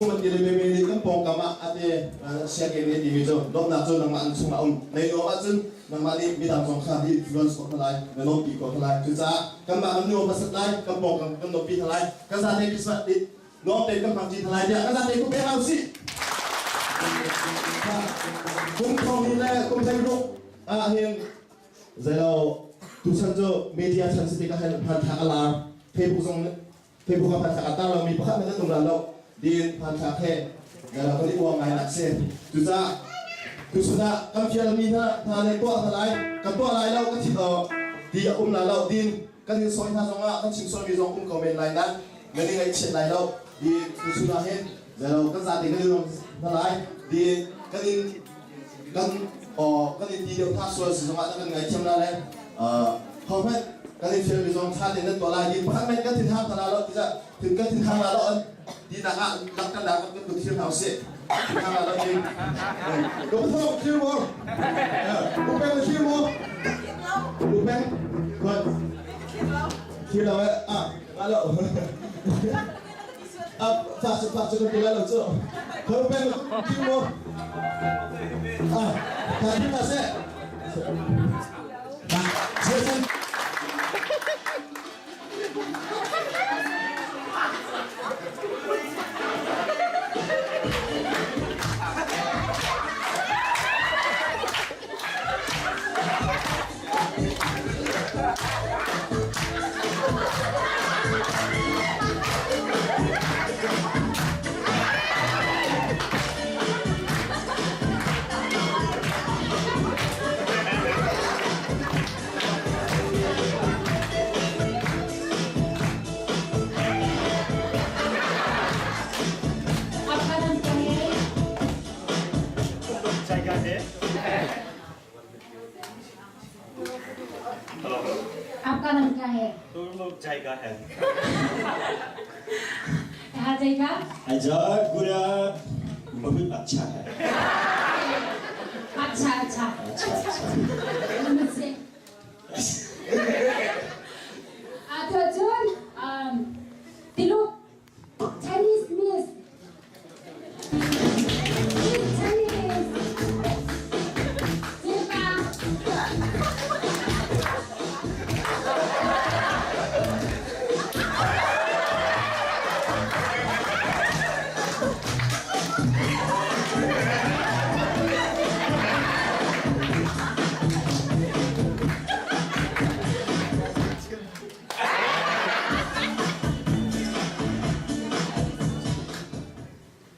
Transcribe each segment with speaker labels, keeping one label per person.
Speaker 1: Kan ti le meme nih kan pawngkam ah ate sianginn nih timi cu dawtnak cu nangmah an chungah um. Nei nuam ahcun nangmah nih midang zong kha hi influence khawh hna lai, na nuampi khawh hna lai. Cucaah kanmah kan nuam hmasat lai, kan pawngkam kan nuampi hna lai. Kan zate Christmas nih nuam tein kan hmang ṭi hna lai tiah kan zate ku pek hna usih. Kum thong hnih le kum 16 ah hin zeilo tuchan cu media chan si tikah hin hmanthlak a lar. Facebook zong Facebook ah hmanthlak a tar lomi pakhat hmanh an um lan lo. Din hmanthlak he zeilo kan i uang ngai nak si. Cucaah tuchun ah kan fialmi hna hna le tuah hna lai, kan tuah lai lo, ka thit awk ti a um la lo. Din kan in sawi hna zongah kan chim sualmi zong um ko men lai nan nan i ngaihchiat lai lo. Din tuchun ah hin zeilo kan zate kan i nuam hna lai. Din kan in kan kan in ti deuh hna sual si zongah kan ngaithiam la le hohmanh kan in fialmi zong ṭha tein nan tuah lai ti pakhat men kan thin hang hna lo ti thin kan thin hang la lo tinak ah lak kan dak kan kut thir hna usih thin hang la lo ti ko thong thir mo upeng thir mo upeng kon thir lo ah lo Ah, fa cu fa cu kan ti lai lo cu. Kho peng kim mo. Ah, ta tin na se. Ba, Jason.
Speaker 2: आपका नाम क्या है
Speaker 3: जायका है
Speaker 2: कहाँ जाएगा
Speaker 3: गुरा बहुत अच्छा है
Speaker 2: अच्छा अच्छा
Speaker 3: अच्छा अच्छा
Speaker 2: नमस्ते Atu um, Tiluk Chinese Miss Chinese Silpa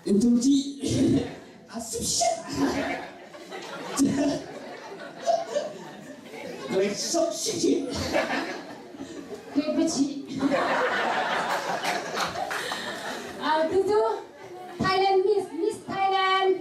Speaker 3: Intumci asip Great so shit.
Speaker 2: 对不起。啊，猪猪，Thailand Miss Miss Thailand。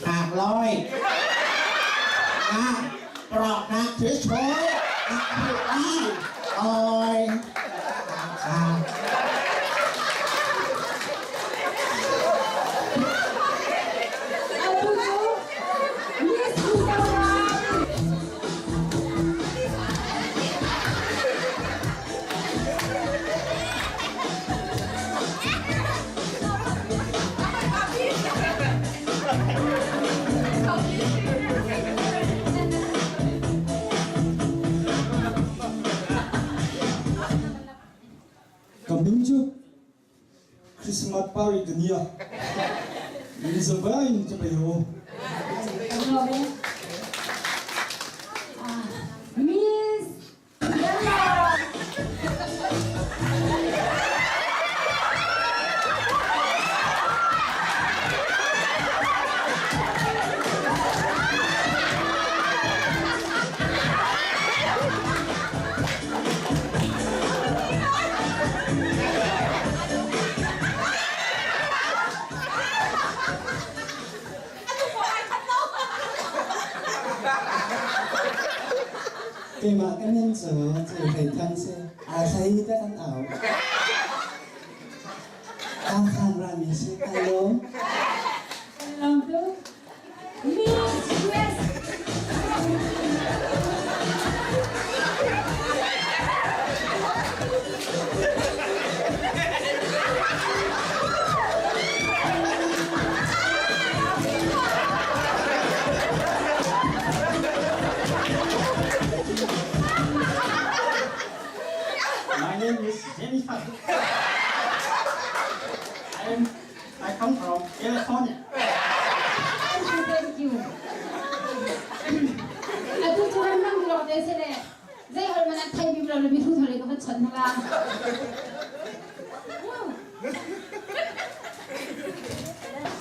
Speaker 4: ปากลอยนะปลอกนะเฉยๆนะพูดได้ออยค่ะ
Speaker 2: 啊，猪猪，Miss Mizoram。
Speaker 3: Ka min cu Christmas party ka nia. Elizabeth in ka bei ho.
Speaker 2: Miss Myanmar.
Speaker 3: si. Ai te kan au. Khan rami si. Kan lawm.
Speaker 2: Kan lawm tuk. Miss West.
Speaker 5: My name is Jennifer. I come from California.
Speaker 2: Thank you, thank you. Atu cu han nang lok te se le zei hol man an thai bim lo le mi thu thole ka van chon hna la.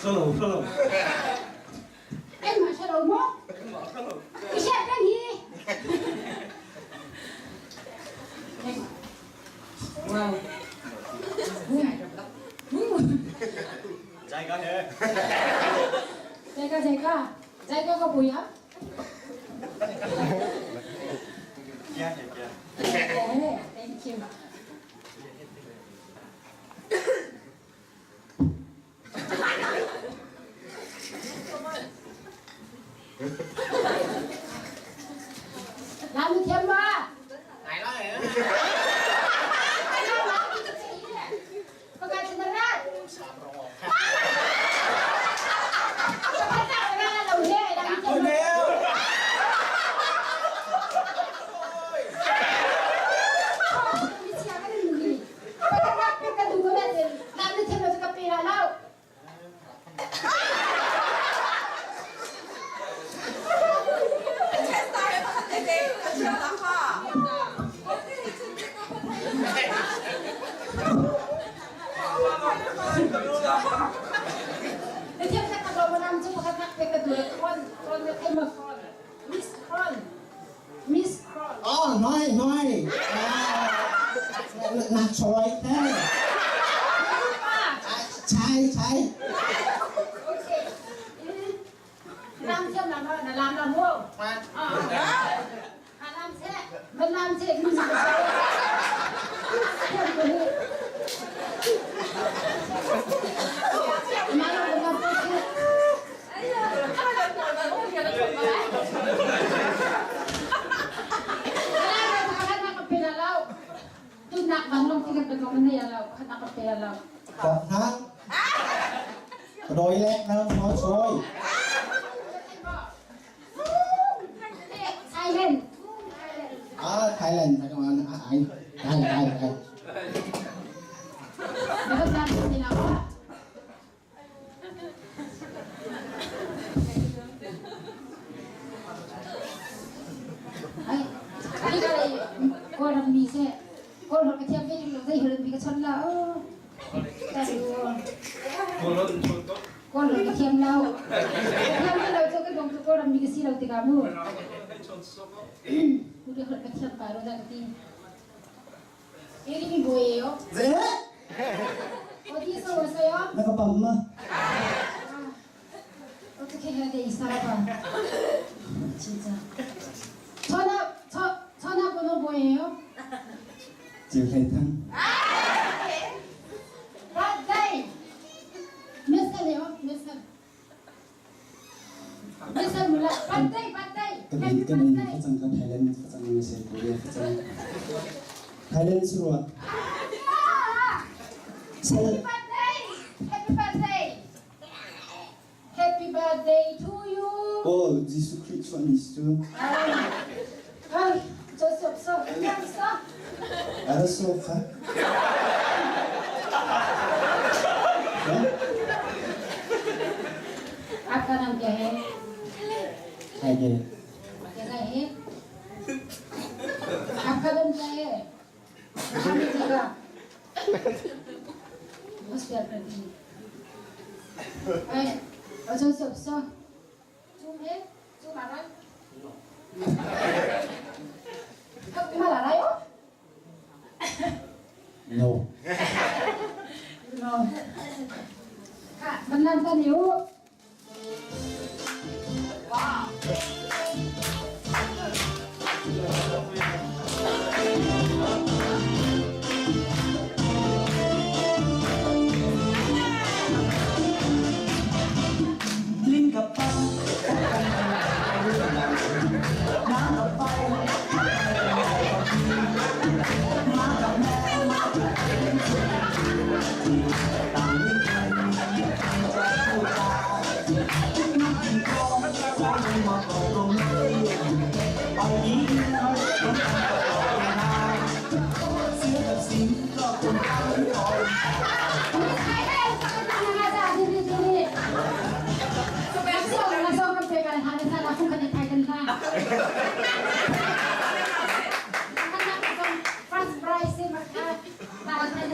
Speaker 5: Hello, hello.
Speaker 2: Em mà sao đâu mốt? Cái xe cái gì? Wow.
Speaker 5: 자기가 해.
Speaker 2: 제가 제가 제가가 뭐야?
Speaker 5: 기아해, 기아.
Speaker 2: 네, thank you. làm thêm ba. Pagkat sinarad. Miss Kron Miss Kron
Speaker 4: อ๋อน้อยน้อยนักชอยแท้ใช่ใช่
Speaker 2: Okay. Lam thêm là nó là làm là mua. À làm thế, mình làm thế mình sẽ thêm cái gì. Mà nó cũng làm thế.
Speaker 4: กอดนะโดยแรกนะน้อยช่วย
Speaker 2: Thailand.
Speaker 4: อ่าไทยแลนด์ไทยแลนด์อ่าได้ได้ได้
Speaker 2: Dapat natin nila ako. Ay, hindi ka ko ram mi se. Ko ram thiam ve lu zai ram mi ka chon la. Ta lu. Ko ram thiam lao. Thiam ve lo cho ka dong ko ram mi ka si lo ti ka mu. 우리 헐 thiam pa ro da ti. 이름이 뭐예요?
Speaker 3: เจ๊
Speaker 2: 어디서 오세요?
Speaker 3: แล้วก็ปั๊มมา
Speaker 2: 어떻게 해야 돼 이 사람아 진짜 전화 저 전화번호 뭐예요?
Speaker 3: จิ๋วไทยทั้ง
Speaker 2: birthday 몇 살이에요? 몇 살? 몇 살 몰라? birthday birthday
Speaker 3: กระ
Speaker 2: happy
Speaker 3: บี่กระบี่
Speaker 2: birthday
Speaker 3: เขาจังกับไทยแลนด์เขาจังมาเลเซียโคเรียเขาจังไทยแลนด์สุด
Speaker 2: 아!
Speaker 3: ใช่
Speaker 2: happy birthday happy birthday happy birthday to you
Speaker 3: โอ้จิสุคริสต์วันนี้สุด
Speaker 2: 아이 어쩔 수 없어 그냥 있어
Speaker 3: 알았어 가
Speaker 2: 아까 남게 해
Speaker 3: ไอเก
Speaker 2: 내가 해? 아까 남자 해. 밤에 제가 무엇을 그러니? 아이 어쩔 수 없어. 좀 해? 좀 알아? 한국말 알아요?
Speaker 3: no
Speaker 2: No. 가, 만난다니요.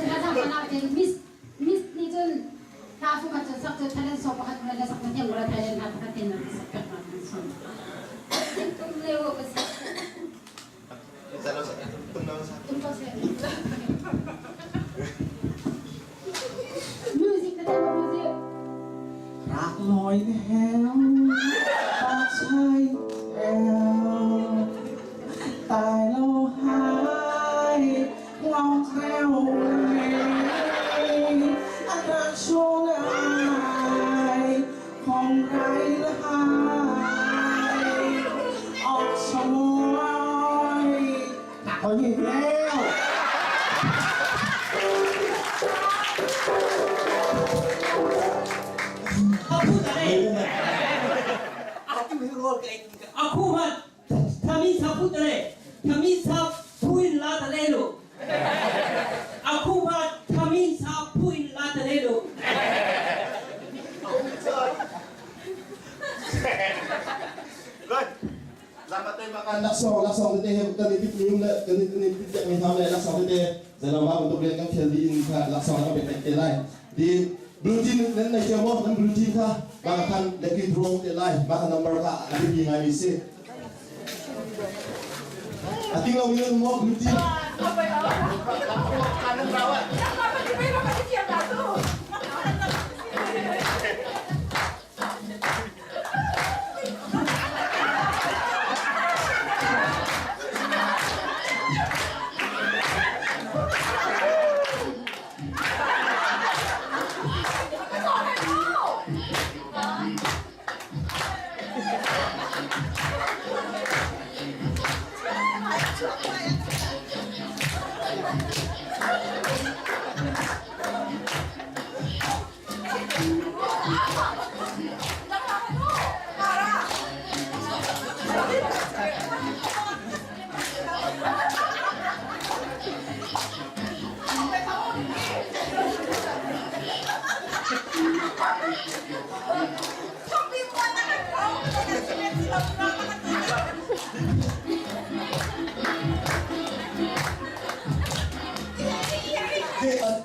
Speaker 2: Hla sak mana te miss miss nih cun hla fukhat cun sak cu Thailand song pakhat le sak na thiam ko la Thailand hla pakhat te na sak pek ma kan son. Tum leo ka si. Tum to se. Music na thiam music.
Speaker 4: Rak loi heo ta chai eo tai lo hai ngong reo รักชั่วลายของไรละหายออกสมอยเขาหยิบแล้ว
Speaker 6: အခုမှသမီးစာဖုတ်တယ်သမီးစာဖွင့်လာတယ်လို့အခုမှသမီးစာဖွင့်လာတယ်လို့
Speaker 1: Laksong laksong tete he kan i pit nim le kan i kan i pit mi tham le laksong tete zalama untuk lian kan khel di in kha laksong kan pek te lai di blue team nan nei thiam mo nan blue team kha ba khan lucky draw te lai ba kha number kha a bi ngai mi si a ting lo mi mo blue team.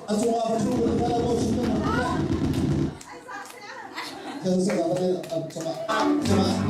Speaker 1: A cungah va ṭhu ka la ko chim na kan sa la le a cungah cungah.